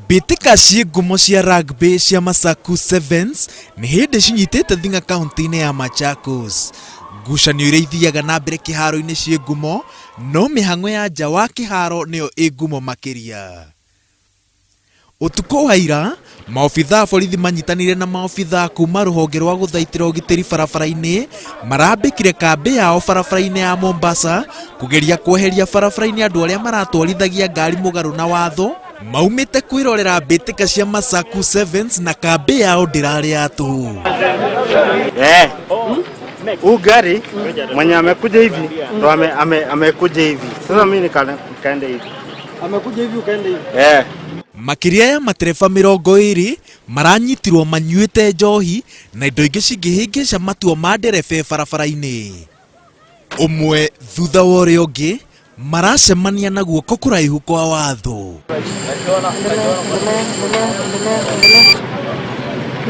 Mbĩtĩka ciĩ ngumo cia rugby cia Masaku Sevens nĩ hĩndĩ cinyitĩte thing'a kaunti-inĩ ya Machakos. Ngucanio iria ithiaga na mbere kĩharo-inĩ ciĩ ngumo, no mĩhang'o ya nja wa kĩharo nĩyo ĩ ngumo makĩria. Ũtukũ wa ira, maobithaa a borithi manyitanĩire na maobithaa kuma rũhonge rwa gũthaitĩra ũgitĩri barabara-inĩ marambĩkire kambĩ yao barabara-inĩ ya Mombasa kũgeria kweheria barabara-inĩ andũ arĩa maratwarithagia ngari mũgarũ na watho maumĩte kwĩrorera mbĩtĩka cia Masaku Sevens na kambĩ yao ndĩrarĩ ya tũhũ. Eh. Huu gari mwenye amekuja hivi ndo amekuja hivi. Sasa mimi nikaenda hivi. Amekuja hivi ukaenda hivi. Eh. Makĩria ya matereba 20 maranyitirwo manyuĩte njohi na indo ingĩ cingĩhĩngĩca matua ma ndereba barabara-inĩ. Ũmwe thutha wa ũrĩa ũngĩ maracemania na guoko kũraihu kwa watho.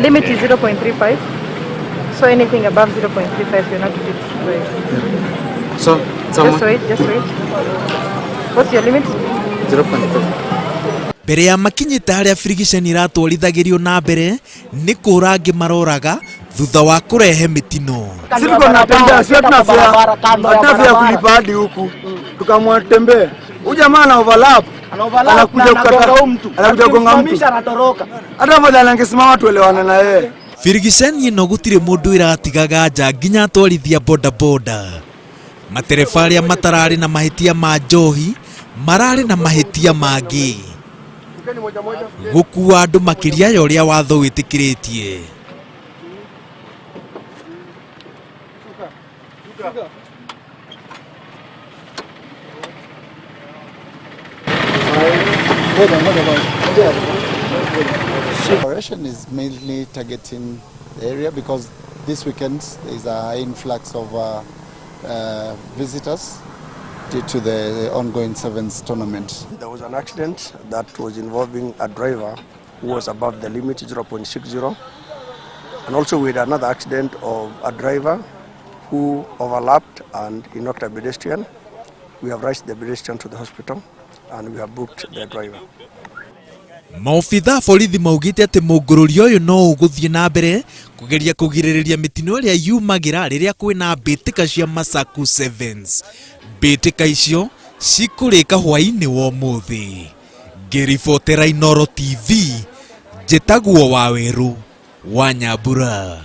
Limit is 0.35. So anything above 0.35, you're not fit to drive. So Just wait, just wait. What's your limit? 0.5. Mbere ya makinyĩte harĩa birigiceni iratwarithagĩrio na mbere nĩ kũra angĩ maroraga thutha wa kũrehe mĩtino. Sisi tuko tunatembea, sio tuna fare. Hatuna fare ya kulipa hadi huku. Tukaamua tutembee. Huyu jamaa ana overlap. Anakuja kukata anakuja kugonga mtu. Hata afadhali angesimama tuelewane na yeye. Birigiceni ĩno gũtirĩ mũndũ ĩratigaga nja nginya atwarithia bodaboda. Matereba arĩa matararĩ na mahĩtia ma njohi mararĩ na mahĩtia mangĩ. Gũkua andũ makĩria ya ũrĩa watho wĩtĩkĩrĩtie. Operation is mainly targeting the area because this weekend there is an influx of visitors due to the ongoing Sevens tournament. There was an accident that was involving a driver who was above the limit 0.60, and also we had another accident of a driver who overlapped and he knocked a pedestrian. We have rushed the pedestrian to the hospital and we have booked the driver. Maobithaa a borithi maugĩte atĩ mũngũrũrio ũyũ no ũgũthiĩ na mbere kũgeria kũgirĩrĩria mĩtino ĩrĩa yumagĩra rĩrĩa kwĩna mbĩtĩka cia Masaku Sevens. Mbĩtĩka icio cikũrĩka hwaĩ-inĩ wa ũmũthĩ. Ngĩribotera Inooro TV, njĩtagwo Wawerũ wa Nyambura.